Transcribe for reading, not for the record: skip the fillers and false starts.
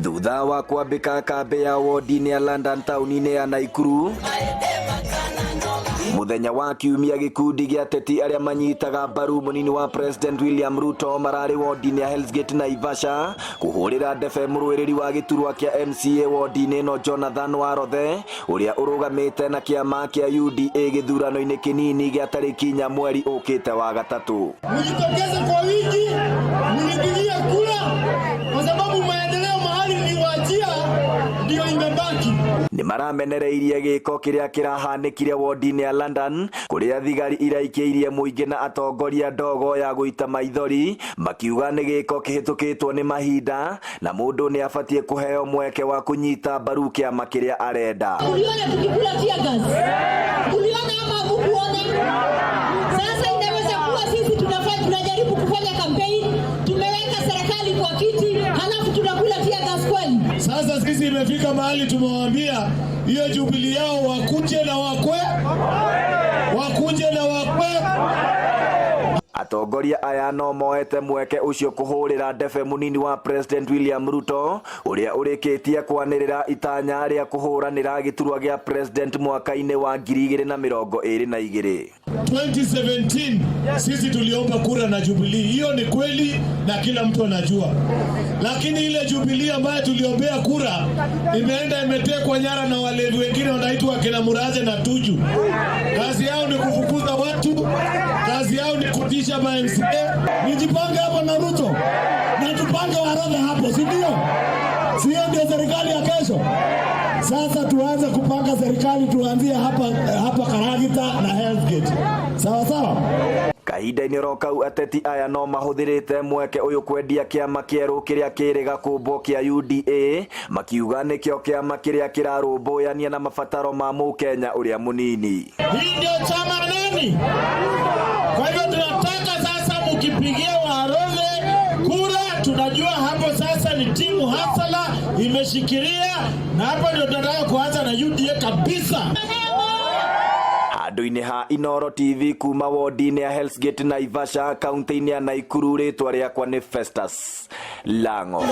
Thutha wa kwambĩka kambĩ ya wodi-inĩ ya London taũni-inĩ ya Naikuru muthenya wa kiumia, gĩkundi gĩa ateti arĩa manyitaga mbaru mũnini wa President William Ruto mararĩ wodi-inĩ ya Hell's Gate Naivasha kũhũrĩra ndebe mũrũĩrĩri wa gĩturwa kĩa MCA wodi-inĩ ĩno Jonathan Warothe, ũrĩa ũrũgamĩte na kĩama kĩa UDA gĩthurano-inĩ kĩnini gĩa tarĩki 4 mweri ũkĩte wa gatatũ. Mjitokeze kwa wingi, mnipigie kura kwa sababu maendeleo mahali niliwaachia ndio imebaki. Nĩ maramenereirie gĩko kĩrĩa kĩrahanĩkire wodi-inĩ ya London, kũrĩa thigari iraikĩirie mũingĩ na atongoria ndogo ya gũita maithori, makiuga nĩ gĩko kĩhĩtũkĩtwo nĩ mahinda na mũndũ nĩ abatiĩ kũheo mweke wa kũnyita mbaru kĩama kĩrĩa arenda. Uliona tukikula tear gas? Uliona ama hamkuona? Sasa inaweza kuwa sisi tunafanya, tunajaribu kufanya campaign, tumeweka serikali kwa kiti, halafu tunakula tear gas kweli? Sasa sisi imefika mahali tumewaambia hiyo Jubilee yao wakuje na wakwe, wakuje na wakwe. Atongoria aya no moete mweke ũcio kũhũrĩra ndebe mũnini wa President William Ruto, ũrĩa ũrĩkĩtie kwanĩrĩra itanya rĩa kũhũranĩra gĩturwa gĩa president mwaka-inĩ wa 2022. 2017 sisi tuliomba kura na Jubilee, hiyo ni kweli na kila mtu anajua, lakini ile Jubilee ambayo tuliombea kura imeenda imetekwa nyara na walevi wengine wanaitwa kina Murathe na Tuju. Kazi yao ni kufukuza watu, kazi yao ni kutisha ma MCA. Nijipange hapo na Ruto na tupange Warothe hapo, si ndio? Sio ndio serikali ya kesho? Sasa tuanze kupanga serikali, tuanzie hapa hapa Karagita na Hell's Gate, sawa sawa. Kahinda-inĩ oro kau, ateti aya no mahũthĩrĩte mweke ũyũ kwendia kĩama kĩerũ kĩrĩa kĩrĩga kũmbwo kĩa UDA, makiuga nĩkĩo kĩama kĩrĩa kĩrarũmbũyania na mabataro ma mũkenya ũrĩa mũnini. Hii ndio chama nani? Kwa hivyo tunataka sasa mkipigia Warothe kura, tunajua hapo sasa ni timu hustler imeshikilia, na hapo ndio tunataka kuanza na UDA kabisa. Handũ-inĩ ha Inoro TV, kuma wodi-inĩ ya Hell's Gate Naivasha, kaunti-inĩ ya Naikuru, rĩtwa rĩakwa nĩ Festus Lango.